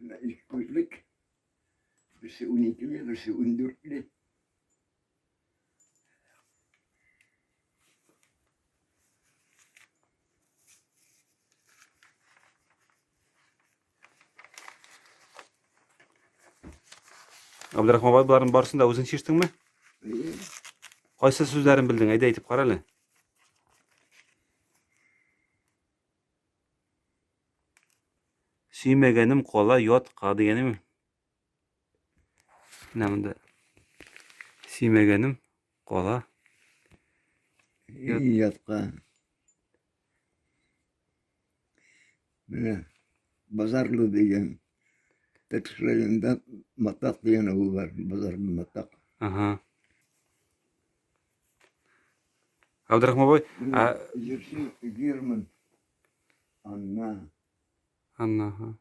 Менә ике күзлек. Берсе 12-ле, берсе 14-ле. Абдрахман бабай, боларның барысын да үзең чиштеңме? Әйе. Кайсы сүзләрен белдең? Әйдә әйтеп кара әле. Сөймәгәнем кала ятка дигәнеме? Менә монда. Сөймәгәнем кала. Ятка. Менә Базарлы дигән Тәтеш районында Матак дигән авыл бар, Базарлы Матак. Ага. Абдрахман бабай, а Җырчы Герман Анна. Анна, ага.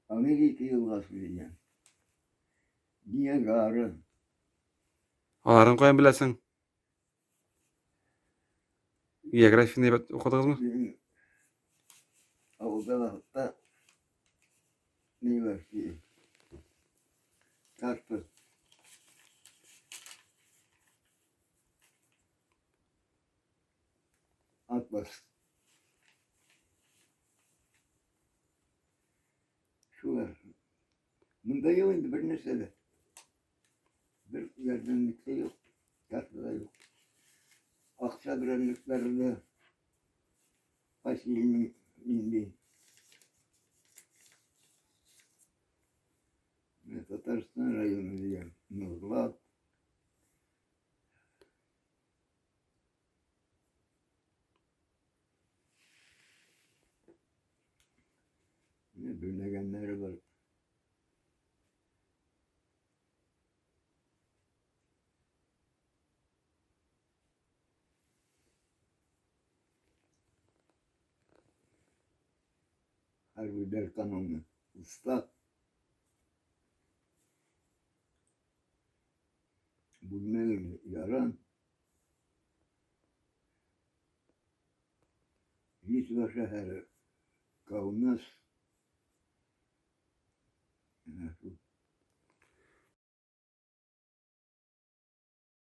Америка елгасы дигән. Ниагара. Аларын каян беләсең? Географияне әйбәт укыдыгызмы? Безнең авылда вакытта ни бар ки? Карта. Атлас. Шулар. Монда юк инде бер нәрсә дә. Бер ярдәмлек тә юк, карта да юк. Акча берәмлекләре дә кайсы илнең нинди. Менә Татарстан районы дигән Нурлат. Менә белмәгәннәре бар. Хәрбиләр кануны. Устав. Бүлмә яран. Литва шәһәре. Каунас.